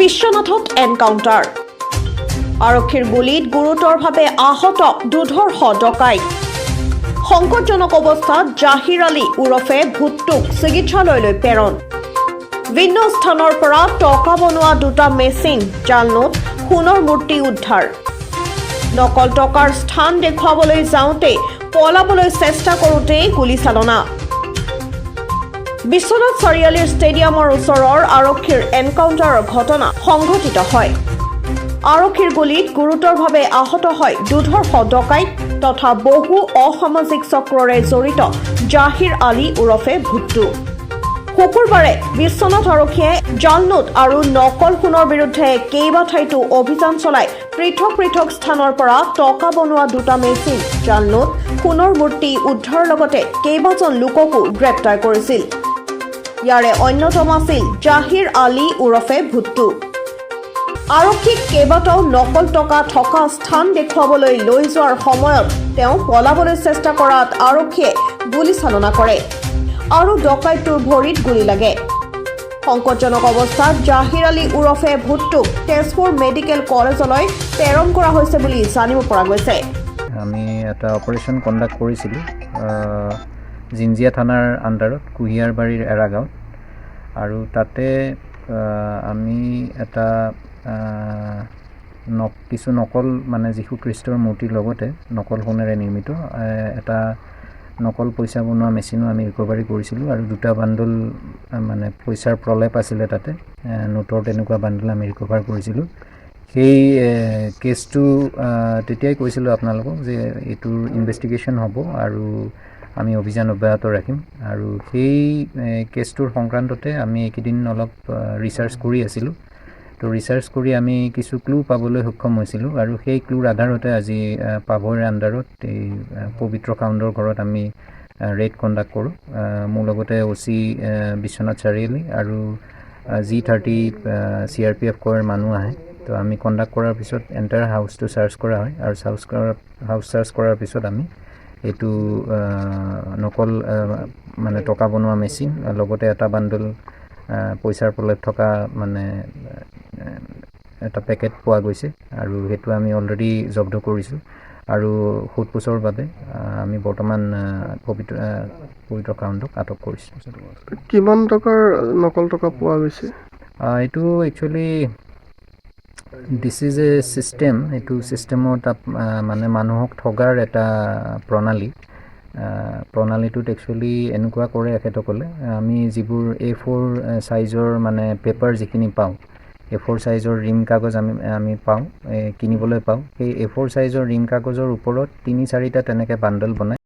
বিশ্বনাথত এনকাউণ্টাৰ। আৰক্ষীৰ গুলীত গুৰুতৰভাৱে আহত দুৰ্ধৰ্ষ ডকাইত। সংকটজনক অৱস্থাত জাহিৰ আলী ওৰফে ভুট্টুক চিকিৎসালয়লৈ প্ৰেৰণ। ভিন্ন স্থানৰ পৰা টকা বনোৱা দুটা মেচিন, জাল নোট, সোণৰ মূৰ্তি উদ্ধাৰ। নকল টকাৰ স্থান দেখুৱাবলৈ যাওঁতে পলাবলৈ চেষ্টা কৰোঁতেই গুলীচালনা। বিশ্বনাথ চাৰিআলিৰ ষ্টেডিয়ামৰ ওচৰৰ আৰক্ষীৰ এনকাউণ্টাৰৰ ঘটনা সংঘটিত হয়। আৰক্ষীৰ গুলীত গুৰুতৰভাৱে আহত হয় দুৰ্ধৰ্ষ ডকাইত তথা বহু অসামাজিক চক্ৰৰে জড়িত জাহিৰ আলী ওৰফে ভুট্টু। শুকুৰবাৰে বিশ্বনাথ আৰক্ষীয়ে জাল নোট আৰু নকল সোণৰ বিৰুদ্ধে কেইবাঠাইতো অভিযান চলাই পৃথক পৃথক স্থানৰ পৰা টকা বনোৱা দুটা মেচিন, জাল নোট, সোণৰ মূৰ্তি উদ্ধাৰৰ লগতে কেইবাজন লোককো গ্ৰেপ্তাৰ কৰিছিল। ইয়াৰে অন্যতম আছিল জাহিৰ আলী ওৰফে ভুট্টু। আৰক্ষীক কেইবাটাও নকল টকা থকা স্থান দেখুৱাবলৈ লৈ যোৱাৰ সময়ত তেওঁ পলাবলৈ চেষ্টা কৰাত আৰক্ষীয়ে গুলীচালনা কৰে আৰু ডকাইতটোৰ ভৰিত গুলী লাগে। সংকটজনক অৱস্থাত জাহিৰ আলী ওৰফে ভুট্টুক তেজপুৰ মেডিকেল কলেজলৈ প্ৰেৰণ কৰা হৈছে বুলি জানিব পৰা গৈছে। আমি এটা অপাৰেশ্যন কণ্ডাক্ট কৰিছিলোঁ জিঞ্জিয়া থানাৰ আণ্ডাৰত কুঁহিয়াৰবাৰীৰ এৰাগাঁৱত আৰু তাতে আমি এটা কিছু নকল, মানে যীশুখ্ৰীষ্টৰ মূৰ্তিৰ লগতে নকল সোণেৰে নিৰ্মিত এটা নকল পইচা বনোৱা মেচিনো আমি ৰিকভাৰী কৰিছিলোঁ আৰু দুটা বাণ্ডল মানে পইচাৰ প্ৰলেপ আছিলে তাতে, নোটৰ তেনেকুৱা বাণ্ডল আমি ৰিকভাৰ কৰিছিলোঁ। সেই কেছটো তেতিয়াই কৈছিলোঁ আপোনালোকক যে এইটোৰ ইনভেষ্টিগেশ্যন হ'ব আৰু আমি অভিযান অব্যাহত ৰাখিম। আৰু সেই কেছটোৰ সংক্ৰান্ততে আমি এইকেইদিন অলপ ৰিচাৰ্চ কৰি আছিলোঁ। তো ৰিচাৰ্চ কৰি আমি কিছু ক্লু পাবলৈ সক্ষম হৈছিলোঁ আৰু সেই ক্লুৰ আধাৰতে আজি পাভৈৰ আণ্ডাৰত এই পবিত্ৰ খাউণ্ডৰ ঘৰত আমি ৰেইড কণ্ডাক্ট কৰোঁ। মোৰ লগতে অ' চি বিশ্বনাথ চাৰিআলি আৰু জি 30 চিআৰপিএফ ক'ৰ মানুহ আহে। তো আমি কণ্ডাক্ট কৰাৰ পিছত এণ্টায়াৰ হাউচটো চাৰ্চ কৰা হয় আৰু হাউচ চাৰ্চ কৰাৰ পিছত আমি এইটো নকল মানে টকা বনোৱা মেচিন, লগতে এটা বাণ্ডল পইচাৰ প্ৰলেপ থকা মানে এটা পেকেট পোৱা গৈছে আৰু সেইটো আমি অলৰেডি জব্দ কৰিছোঁ আৰু সোধ পোছৰ বাবে আমি বৰ্তমান পবিত্ৰ খাউণ্ডক আটক কৰিছোঁ। কিমান টকাৰ নকল টকা পোৱা গৈছে? এইটো actually this is a system. এইটো ছিষ্টেমত মানে মানুহক ঠগাৰ এটা প্ৰণালী। প্ৰণালীটোত একচুৱেলি এনেকুৱা কৰে এখেতসকলে, আমি যিবোৰ এ ফ'ৰ চাইজৰ মানে পেপাৰ যিখিনি পাওঁ, এ ফ'ৰ চাইজৰ ৰিম কাগজ আমি পাওঁ, কিনিবলৈ পাওঁ, সেই এ ফ'ৰ চাইজৰ ৰিম কাগজৰ ওপৰত তিনি চাৰিটা তেনেকৈ বাণ্ডল বনায়।